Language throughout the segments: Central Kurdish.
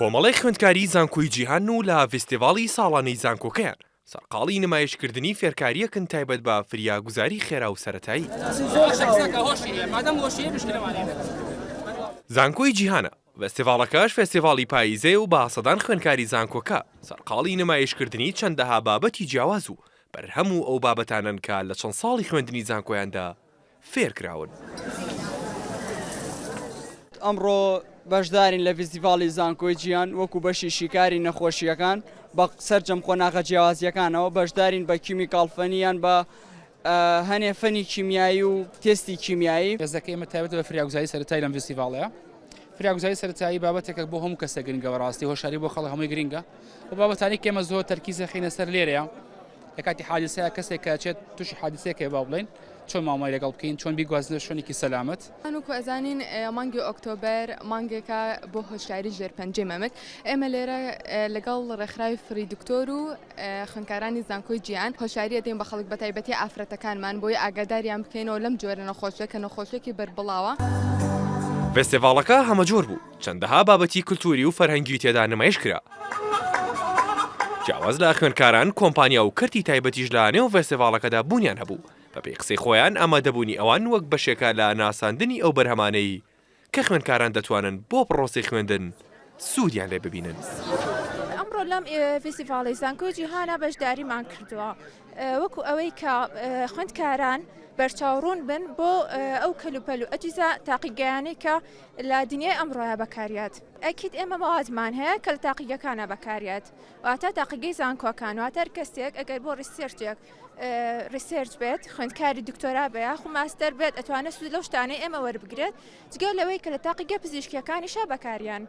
کۆمەڵێک خوێندکاری زانکۆی جیهان و لە ڤیستیڤاڵی ساڵانەی زانکۆکەیان سەرقاڵی نمایشکردنی فێرکارییەکن تایبەت بە فریاگوزاری خێرا و سەرەتایی. زانکۆی جیهانە، ڤێستیڤاڵەکەش فێستیڤاڵی پاییزەیە و بە سەدان خوێندکاری زانکۆکە سەرقاڵی نمایشکردنی چەندەها بابەتی جیاواز و بەرهەم و ئەو بابەتانەن کە لە چەند ساڵی خوێندنی زانکۆیاندا فێرکراون. ئەمڕۆ بەشدارین لە ڤیستیڤاڵی زانکۆی جیهان وەکو بەشی شیکاری نەخۆشییەکان بە سەرجەم قۆناغە جیاوازییەکانەوە بەشدارین بە chemical فەنی یان بە هەنێ فەنی کیمیایی و تێستی کیمیایی. مێزەکەی ئێمە تایبەتە بە فریاگوزاری سەرەتایی لەم ڤیستیڤاڵەیە. فریاگوزاری سەرەتایی بابەتێکە بۆ هەموو کەسێک گرنگە بەڕاستی هۆشیاری بۆ خەڵک هەمووی گرنگە و بابەتانی کە ئێمە زۆر تەرکیز دەخەینە سەر لێرەیە لە کاتی حادیسەیە کەسێک کە ئەچێت تووشی حادیسەیەک هەیە با بڵێین چۆن مامەڵەی لەگەڵ بکەین چۆن بیگوازینەوە شوێنێکی سەلامەت. وەکو ئەزانین مانگی ئۆکتۆبەر مانگێکە بۆ هۆشیاری ژێرپەنجەی مەمک ئێمە لێرە لەگەڵ ڕێکخراوی فری دکتۆر و خوێندکارانی زانکۆی جیهان هۆشیاری ئەدەین بە خەڵک بەتایبەتی ئافرەتەکانمان بۆی ئاگاداریان بکەینەوە لەم جۆرە نەخۆشیە کە نەخۆشیەکی بەربڵاوە. ڤێستیڤاڵەکە هەمەجۆر بوو، چەندەها بابەتی کلتوری و فەرهەنگی تێدا نمایش کرا. جیاواز لە خوێندکاران، کۆمپانیا و کەرتی تایبەتیش لە نێو ڤێستیڤاڵەکەدا بوونیان هەبوو، بەپێی قسەی خۆیان ئامادەبوونی ئەوان وەک بەشێکە لە ناساندنی ئەو بەرهەمانەی کە خوێندکاران دەتوانن بۆ پڕۆسەی خوێندن سوودیان لێ ببینن. ئەمڕۆ لەم فیستیڤاڵی زانکۆی جیهانە بەشداریمان کردووە وەکو ئەوەی کە خوێندکاران بەرچاوڕوون بن بۆ ئەو کەلوپەل و ئەجیزە تاقیگەیانەی کە لە دنیای ئەمڕۆیا بەکاریات. ئەکید ئێمە مەوادمان هەیە کە لە تاقیگەکانە بەکاریات واتە تاقیگەی زانکۆکان واتە هەر کەسێک ئەگەر بۆ research ێک research بێت خوێندکاری دکتۆرا بێ یاخو ماستەر بێت ئەتوانێت سوود لەو شتانەی ئێمە وەربگرێت جگە لەوەی کە لە تاقیگە پزیشکیەکانیشا بەکاریان.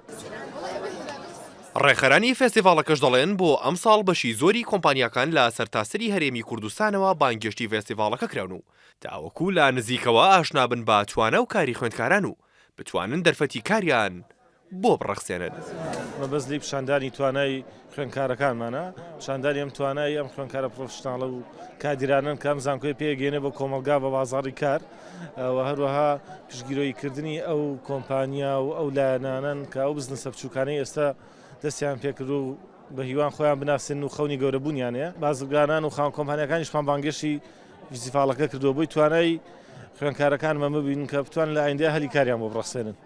ڕێکخەرانی فێستیڤاڵەکەش دەڵێن، بۆ ئەمساڵ بەشی زۆری کۆمپانیاکان لە سەرتاسەری هەرێمی کوردستانەوە بانگهێشتی ڤێستیڤاڵەکە کراون و تاوەکو لە نزیکەوە ئاشنابن بە توانا و کاری خوێندکاران و بتوانن دەرفەتی کاریان بۆ بڕەخسێنن. مەبەست لێی پیشاندانی توانای خوێندکارەکانمانە، پیشاندانی ئەم توانای ئەم خوێندکارە professional ە و کادیرانەن کە ئەم زانکۆی پێگەێنێ بۆ کۆمەڵگا بە بازاڕی کار و هەروەها پشتگیرۆییکردنی ئەو کۆمپانیا و ئەو لایەنانەن کە ئەو بزنسە بچووکانەی ئێستا دەستیان پێکرد و بە هیوان خۆیان بناسێنن و خەونی گەورەبوونیان هەیە. بازرگانان و خاوەن کۆمپانیاکانیشمان بانگێشتی فیستیڤاڵەکە کردووە بۆی توانای خوێندکارەکانمان ببینن کە بتوانن لە ئایندەیا هەلی کاریان بۆ بڕەخسێنن.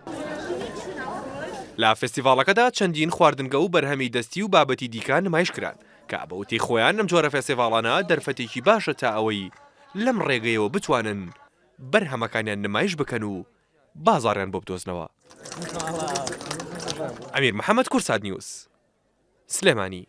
لە فێستیڤاڵەکەدا چەندین خواردنگە و بەرهەمی دەستی و بابەتی دیکە نمایش کران، کە بە وتەی خۆیان ئەم جۆرە فێستیڤاڵانە دەرفەتێکی باشە تا ئەوەی لەم ڕێگەیەوە بتوانن بەرهەمەکانیان نمایش بکەن و بازاڕیان بۆ بدۆزنەوە. ئەمیر محەمەد، کوردسات نیوز، سلێمانی.